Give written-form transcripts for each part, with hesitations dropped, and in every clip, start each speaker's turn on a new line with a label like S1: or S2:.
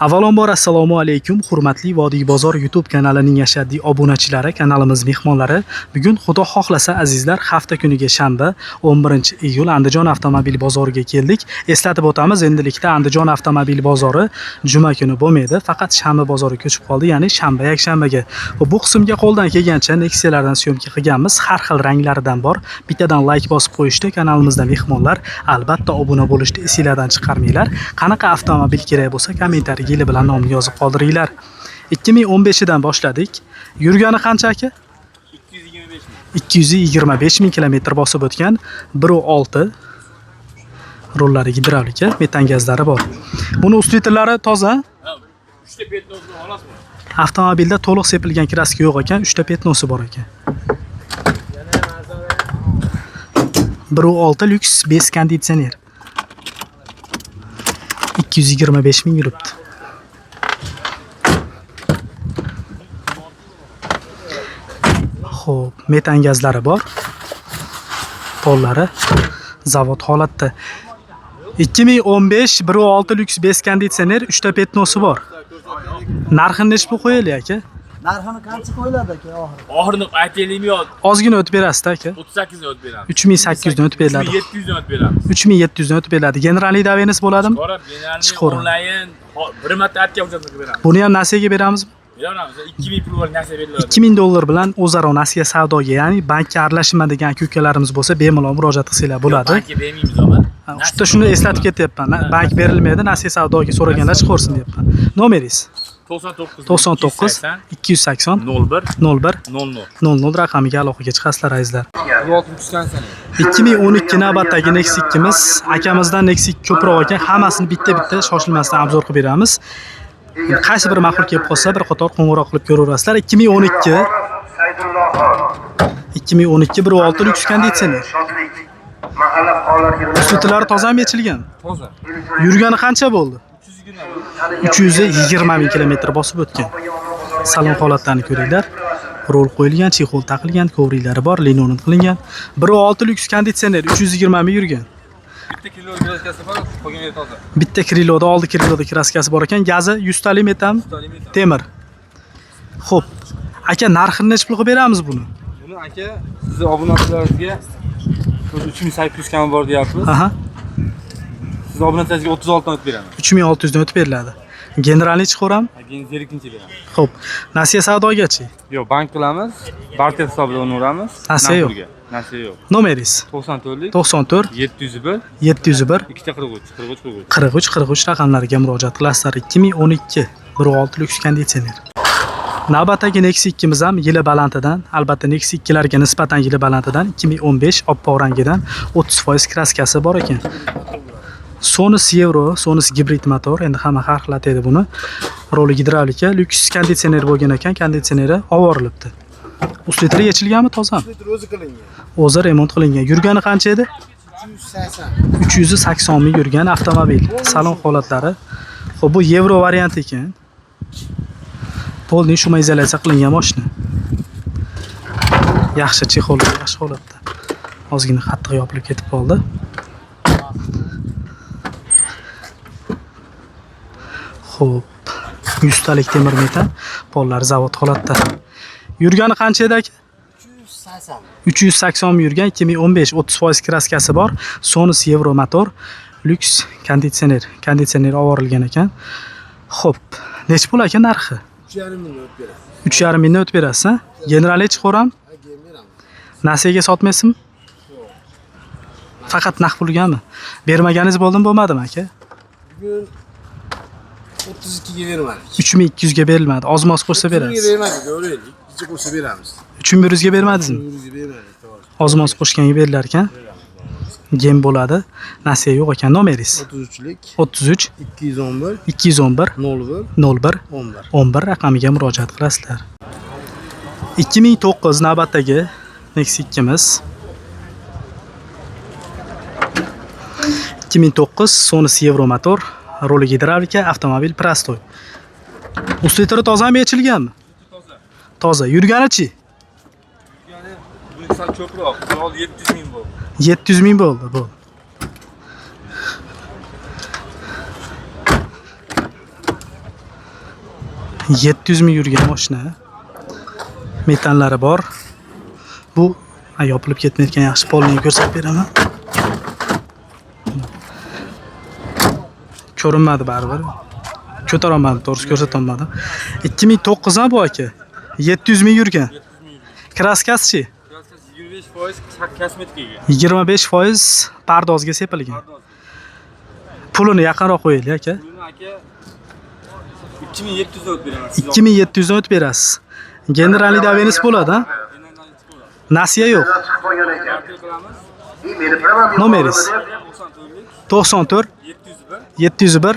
S1: Avvalambor assalomu alaykum, hurmatli Vodiy bozor YouTube kanalining ashaddiy obunachilari, kanalimiz mehmonlari. Bugun Xudo xohlasa azizlar, hafta kuniga shanba, 11-iyul Andijon avtomobil bozoriga keldik. Eslatib o'tamiz, endilikda Andijon avtomobil bozori juma kuni bo'lmaydi, faqat shanba bozori ko'chib qoldi, ya'ni shanba yakshanbaga. Bu qismga qo'ldan kelgancha Nexia'lardan syomka qilganmiz, har xil ranglaridan bor. Bittadan like bosib qo'yishdi, kanalimizda mehmonlar albatta obuna bo'lishni esinglardan chiqarmanglar. Qanaqa avtomobil kerak bo'lsa, kommentariy yili bilan nomini yozib qoldiringlar. 2015 dan boshladik. Yurgani qancha aka?
S2: 225 ming.
S1: 225 ming kilometr bosib o'tgan 1.6 rollari gidravlika, metan gazlari bor. Buni ustlari toza.
S2: Ha, 3 ta petnosini olasizmi?
S1: Avtomobilda to'liq sepilgan kraska yo'q ekan, 3 ta petnosi bor ekan. 1.6 lyuks bez konditsioner. 225 ming yuribdi. Xo'p, metan gazlari bor. Pollari zavod holatda. 2015 1.6 lyuks bez konditsioner, 3 ta petnosi bor. Narxini nechi pul qo'yaylik aka?
S3: Narxini qancha qo'yiladi aka oxiri?
S2: Oxirini aytaylikmi yo
S1: Ozgina o'tib berasiz aka.
S2: 38 ni o'tib beramiz.
S1: 3800 dan o'tib beriladi.
S2: 3700 dan o'tib beramiz.
S1: 3700 dan o'tib beriladi. Generalniy davenisi bo'ladimi?
S2: Chiqarib, generalniy
S1: Chiqarib.
S2: onlayn bir marta aytgan hujjatni qilib beramiz.
S1: Buni ham nasiyaga beramizmi?
S2: Beramiz. 2000 pul bor narsa beriladi.
S1: 2000 dollar bilan o'zaro nasiya savdoga, ya'ni bankka aralashma degan aka-ukalarimiz bo'lsa, bemalol murojaat qilsanglar bo'ladi.
S2: Bankka bermaymiz ama.
S1: Ha, Uchta shuni eslatib ketyapman. Bank berilmaydi, nasiya savdoga so'raganlar chiqarsin deyapman. Nomeringiz
S2: 99
S1: 99 280
S2: 01
S1: 01
S2: 00.
S1: 00 raqamiga aloqaga chiqasizlar azizlar.
S2: 16
S1: 2012 navbatdagi Nexia 2miz akamizdan Nexia 2 ko'proq ekan, hammasini bitta-bitta shoshilmasdan obzor qilib beramiz. Qaysi biri ma'qul kelib qolsa, bir qator qo'ng'iroq qilib ko'raverasizlar. 2012 2012 1.6 lyuks konditsioner. Usutlari tozami yechilgan?
S2: Toza.
S1: Yurgani qancha bo'ldi? 320 ming kilometr bosib o'tgan. Salon holatlarini ko'ringlar. Rol qo'yilgan, chexol taqilgan, kovriklari bor, linoleum qilingan. 1.6 lyuks konditsioner 320 ming yurgan.
S2: Bitta kilo kraskasi bor, qolgan yeri toza.
S1: Bitta kriloda, oldi kriloda kraskasi bor ekan. Gazi 100 talik metan, temir. Xo'p. Aka, narxini necha pul qilib beramiz buni?
S4: Buni aka sizni obunachilaringizga o'zi 3800 kami bor deyapmiz.
S1: Aha,
S4: Sizni obunachilaringizga 36 dan o'tib beramiz.
S1: 3600 dan o'tib beriladi. Generalniy chiqaram.
S4: Keyin zeriknincha beramiz.
S1: Xo'p. Nasiya savdogachi.
S4: Yo'q, bank qilamiz, barter hisobida uni uramiz.
S1: Nasiya yo'q.
S4: Naqd pulga. Nasiya yo'q.
S1: Nomeringiz
S4: 94
S1: 94
S4: 701
S1: 701
S4: 2 43 43 43.
S1: 43 43 raqamlariga murojaat qilasizlar. 2012 1.6 lyuks konditsioner. Navbatdagi Nexia 2miz ham yili balandidan, albatta Nexia 2larga nisbatan yili balandidan 2015 oppoq rangidan 30% kraskasi bor ekan. Sonus Euro, Sonus gibrid motor, endi hamma har xil ataydi buni. Roli gidravlika, lyuks konditsioner bo'lgan ekan, konditsioneri ovorilibdi. Uslitri yechilganmi, tozami?
S3: O'zi qilingan.
S1: O'zi remont qilingan. Yurgani qancha edi?
S3: 380.
S1: 380 ming yurgan avtomobil. Salon holatlari. Xo'p, bu yevro varianti ekan. Polniy shumoizolyatsiya qilingan mashina. Yaxshi chexol, yaxshi holatda. Ozgina qattiq yopilib ketib qoldi. Xo'p, 100 talik temir metan, pollar zavod holatda. Yurgani qancha edi aka?
S3: 380.
S1: 380 ming yurgan 2015 30% kraskasi bor Sonus Euro motor lyuks konditsioner konditsioner ovorilgan ekan. Xo'p, nechi pul aka narxi?
S3: 3,5 ming o'tib beramiz.
S1: 3,5 mingdan o'tib berasiz, ha? Generalni chiqaram,
S3: Ha, keyin beramiz.
S1: nasiyaga sotmaysizmi? Faqat naqd pulgami? Bermaganingiz bo'ldimi, bo'lmadimi aka?
S3: Bugun 32 ga bermadik.
S1: 3200 ga berilmadi. Ozmoz qo'shsa
S3: 32 ga
S1: berasiz.
S3: bermadik, ko'raylik. Necha qo'shsa beramiz.
S1: 3100 ga bermadingizmi?
S3: 3100 ga bermadik, to'g'ri.
S1: Ozmoz qo'shganga berilar ekan. Gem bo'ladi. Nasiya yo'q ekan. Nomeringiz
S3: 33lik
S1: 33
S3: 211
S1: 211
S3: 01
S1: 01
S3: 11.
S1: 11 raqamiga murojaat qilasizlar. 2009 navbatdagi Nexia 2miz. 2009 Sonus Euro motor, roli gidravlika, avtomobil prostoy. Uslitri tozami yechilganmi?
S4: Toza.
S1: Toza. Yurganichi?
S4: Ya'ni buni sal ko'proq, 700 ming bo'ldi.
S1: 700 ming bo'ldi, bo'ldi. 700 ming yurgan mashina. Metanlari bor. Bu yopilib ketmayotgan, yaxshi polni ko'rsatib beraman. Ko'rinmadi baribir. Ko'tara olmadim, to'g'risi ko'rsata olmadim. 2009 ha bu aka. 700 ming yurgan. Kraskasi-chi?
S4: Kraskasi 25% kosmetikaga.
S1: 25% pardozga sepilgan.
S4: Pardoz.
S1: Pulini yaqinroq qo'yaylik aka.
S4: Pulini aka 2700 o'tib beraman.
S1: 2700 dan o'tib berasiz. Generalniy dovenisi bo'ladi, ha? Nasiya yo'q.
S4: Barter qilamiz.
S1: Nomeringiz
S4: 94
S1: 94
S4: 701
S1: 701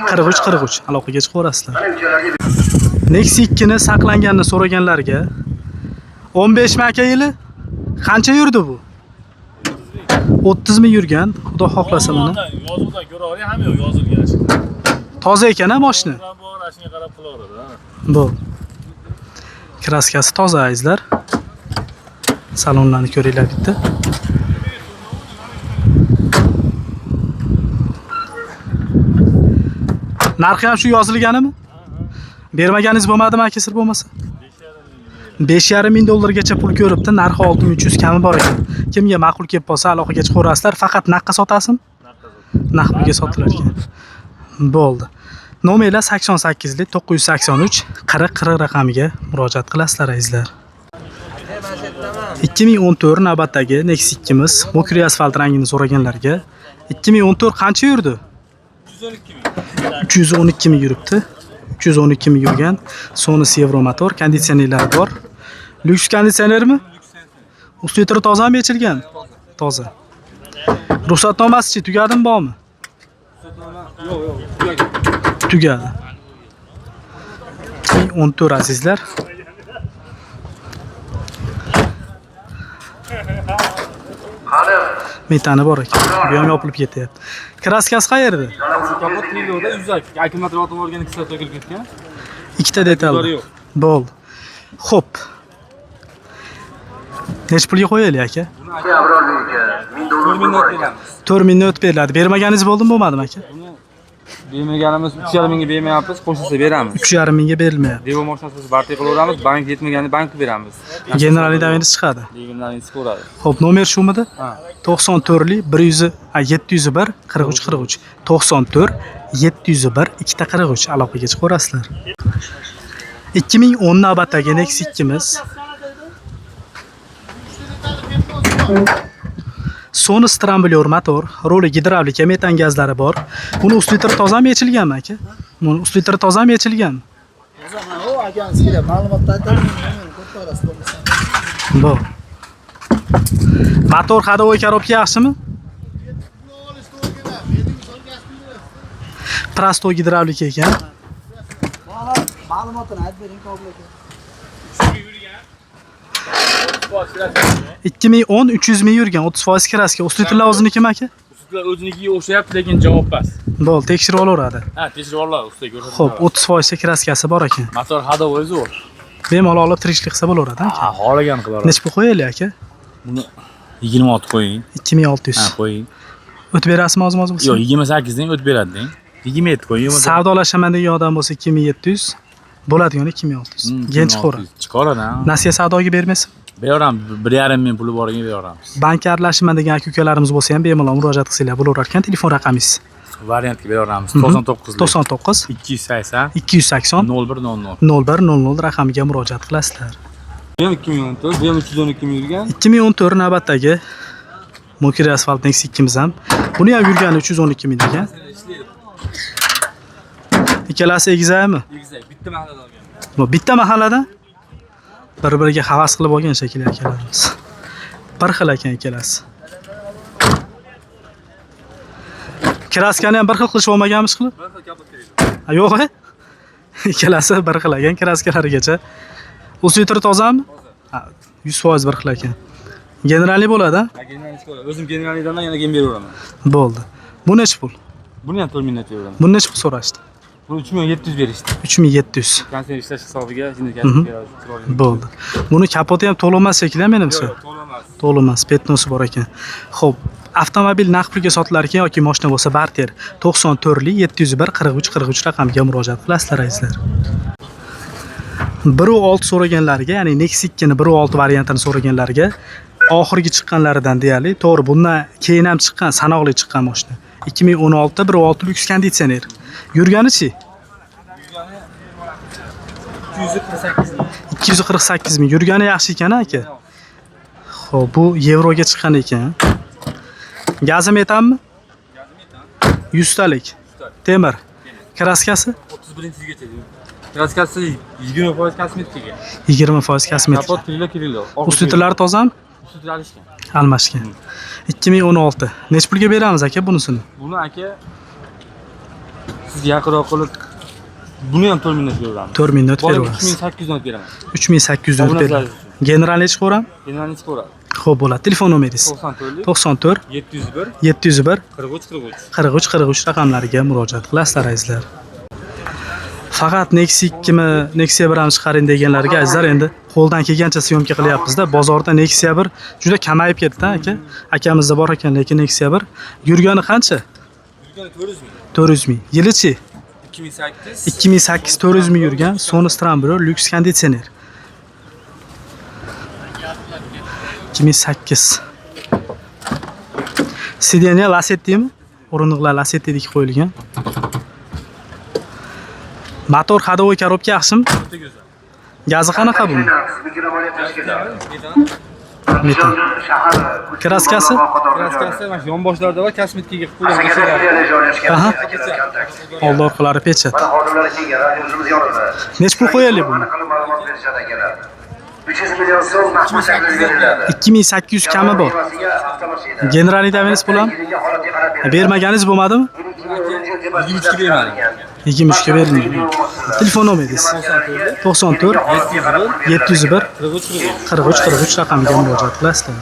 S1: 43 43 aloqaga chiqaverasizlar. Nexia 2 ni saqlanganini so'raganlarga 15 mi aka yili? Qancha yurdi bu? 30 ming yurgan. Xudo xohlasa mana.
S5: Yozuvdan ko'ra oling, hamma yo'q yozilgan.
S1: Toza ekan ha mashina.
S5: Bor, shunga qarab qilaveradi, ha.
S1: Bu. Kraskasi toza azizlar. Salonlarni ko'ringlar bitta. Narxi ham shu yozilganimi? Bermaganingiz bo'lmadimi aka, sir bo'lmasa? 5,5 ming dollargacha pul ko'ribdi, narxi 6300 kami bor ekan. Kimga ma'qul kelib qolsa aloqaga chiqaverasizlar. Faqat naqqa sotasizmi? Naq pulga sotilar ekan. Bo'ldi. Nomerlar 88 983 40 40 raqamiga murojaat qilasizlar azizlar. 2014 navbatdagi Nexia 2miz Mokri asfalt rangini so'raganlarga 2014 qancha yurdi?
S4: 312 ming.
S1: 312 ming yuribdi. 312 ming yurgan. Sonus Euro motor, konditsionerlari bor. Lyuks konditsionermi? Usti tozami yechilgan? Toza. Ruxsatnomasi-chi tugadimi bormi?
S4: Yo'q, yo'q. Tugagan.
S1: Tugadi. 2014 azizlar. Metani bor ekan. Bu ham yopilib ketyapti. Kraskasi qayerda?
S4: Kapot kiloda 100 akkumulyator otib yuborgan kislota to'kilib ketgan.
S1: Ikkita detal.
S4: Ular yo'q.
S1: Bo'ldi. Xo'p. Necha pulga qo'yaylik aka?
S4: 4 ming beramiz.
S1: 4 mingdan o'tib beriladi. Bermaganingiz bo'ldimi, bo'lmadimi aka?
S4: Buni bermaganimiz 3,5 mingga bermayapmiz, qo'shilsa beramiz.
S1: 3,5 mingga berilmayapti.
S4: Devo mashinasi bo'lsa barter qilaveramiz, bank yetmaganini bankka beramiz.
S1: Generalniy dovenisi chiqadi.
S4: Deganlarini chiqaveradi.
S1: Xo'p, nomer shumidi?
S4: Ha.
S1: 94 100 701 43 43 94 701 243 aloqaga chiqaverasizlar. 2010 navbatdagi Nexia 2miz. Sonus tramblyor motor, ruli gidravlika, metan gazlari bor. Buni usti tozami yechilganmi aka? Buni usti tozami yechilganmi?
S6: O akamizga ma'lumotni aytaman, ko'p orasida bo'lmasa.
S1: Bu. Motor ходовой коробка yaxshimi? Простой gidravlika ekan.
S6: Ma'lumotini aytib bering, Qobul aka.
S1: 2010 300 ming yurgan, 30% kraska. Ustilar o'zinikimi aka?
S5: Ustilar o'zinikiga o'xshayapti, lekin javob emas.
S1: Bo'ldi, tekshirib olaveradi.
S5: Ha, tekshirib oladi, usta ko'rsatib.
S1: Xo'p, 30% kraskasi bor ekan.
S5: Motor ходовой zo'r.
S1: Bemalol olib tirikchilik qilsa bo'laveradi aka.
S5: Ha, xohlagan qilaveradi.
S1: Necha pul qo'yaylik aka?
S5: Buni 26 qo'ying.
S1: 2600.
S5: Ha, qo'ying.
S1: O'tib berasizmi hozir bo'lsa?
S5: Yo'q, 28 deng o'tib beradi deng. 27 qo'ying. bo'lmasa-
S1: Savdolashaman degan odam bo'lsa 2700, bo'ladigan 2600. Gen chiqaveradi.
S5: Chiqaradi, ha.
S1: Nasiya savdoga bermaysiz?
S5: Beraveramiz, 1,5 ming puli bor ekan beraveramiz.
S1: Bankka aralashaman degan aka ukalarimiz bo'lsa ham bemalol murojaat qilsanglar bo'laverar ekan. Telefon raqamingiz
S5: Variantga beraveramiz. 99
S1: 99
S5: 280
S1: 280
S5: 0100.
S1: 0100 raqamiga murojaat qilasizlar.
S4: Bu ham 2014, bu ham 312 ming yurgan.
S1: 2014 navbatdagi Mokri asfalt Nexia 2miz ham. Buni ham yurgani 312 ming degan.
S4: Ishlaydi.
S1: Ikkalasi egizakmi?
S4: Egizak, bitta mahallada olgan.
S1: Bu bitta mahallada bir-biriga havas qilib olgan shekilli akalarimiz. Bir xil ekan ikkalasi. Kraskani ham bir xil qilishib olmaganmish qilib?
S4: Bir xil kapot kerak.
S1: Ha, yo'q, e? Ikkalasi bir xil ekan kraskalarigacha. Usti tozami? Ha, 100% bir xil ekan. Generalniy bo'ladi, ha?
S4: Ha, generalniy chiqaveradi. O'zim generalniydan yana gen beraveraman.
S1: Bo'ldi. Bu necha pul?
S4: Buni ham 4 mingdan beraverman.
S1: Buni necha pul so'rashdi?
S4: Buni 3700 berishdi.
S1: 3700.
S4: Konsert ishlash hisobiga shunday beradi.
S1: Bo'ldi. Buni kapoti ham to'liq emas shekilli, menimcha.
S4: Yo'q, to'liq emas.
S1: To'liq emas, пятно si bor ekan. Xo'p, Avtomobil naqd pulga sotilar ekan yoki mashina bo'lsa barter 94 701 43 43 raqamiga murojaat qilasizlar azizlar. 1.6 so'raganlarga, ya'ni Nexia 2 ni 1.6 variantini so'raganlarga oxirgi chiqqanlaridan deyarli, to'g'ri, bundan keyin ham chiqqan, sanoqli chiqqan mashina. 2016 1.6 lyuks konditsioner. Yurganichi?
S4: 248 ming.
S1: 248 ming. Yurgani yaxshi ekan aka. Xo'p, bu yevroga chiqqan ekan. Gazi metanmi? 100 talik. Temir. Kraskasi
S4: 31-yilgacha. Kraskasi 20% kosmetikaga.
S1: 20% kosmetika.
S4: Kapot kililo kililo.
S1: Ustitlari tozami?
S4: Ustitlar alishgan.
S1: Almashgan. 2016. Necha pulga beramiz aka bunisini?
S4: Buni aka siz yaqinroq qilib buni ham 4 mingdan beramiz.
S1: 4 mingdan
S4: Bolaga
S1: beramiz.
S4: 3800 dan beraman.
S1: 3800 dan
S4: Obunachilar
S1: beramiz. General necha qo'ram?
S4: General chiqaradi.
S1: Xo'p bo'ladi. Telefon nomeringiz?
S4: 94
S1: 94
S4: 701
S1: 701
S4: 43 43.
S1: 43 43 raqamlariga murojaat qilasizlar azizlar. Faqat Nexia 2 mi, Nexia 1 ham chiqaring deganlarga azizlar endi qo'ldan kelgancha syomka qilyapmiz-da. Bozorda Nexia 1 juda kamayib ketdi aka. Akamizda bor ekan, lekin Nexia 1 yurgani qancha?
S4: Yurgani 400 ming.
S1: 400 ming. Yilichi?
S4: 2008.
S1: 2008 400 ming yurgan Sony Strambro lyuks konditsioner. 2008. Sideniya Lacetti'mi? O'rindiqlar Lacetti'dagi qo'yilgan. Motor ходовой коробка yaxshimi?
S4: O'ta go'zal.
S1: Gazi qanaqa buni? Metan. Kraskasi?
S4: Kraskasi mana shu yonboshlarda bor, kosmetikaga qilib qo'ygan.
S1: Aha. Oldi orqalari pechat. Necha pul qo'yaylik buni? 2800 kami bor. Generalniy daviniz bo'ladimi? Bermaganingiz bo'lmadimi?
S4: 23 ga bermadik.
S1: 23 ga berilmaydi. Telefon nomeringiz? 94 701
S4: 43 43.
S1: 43 43 raqamiga murojaat qilasizlar.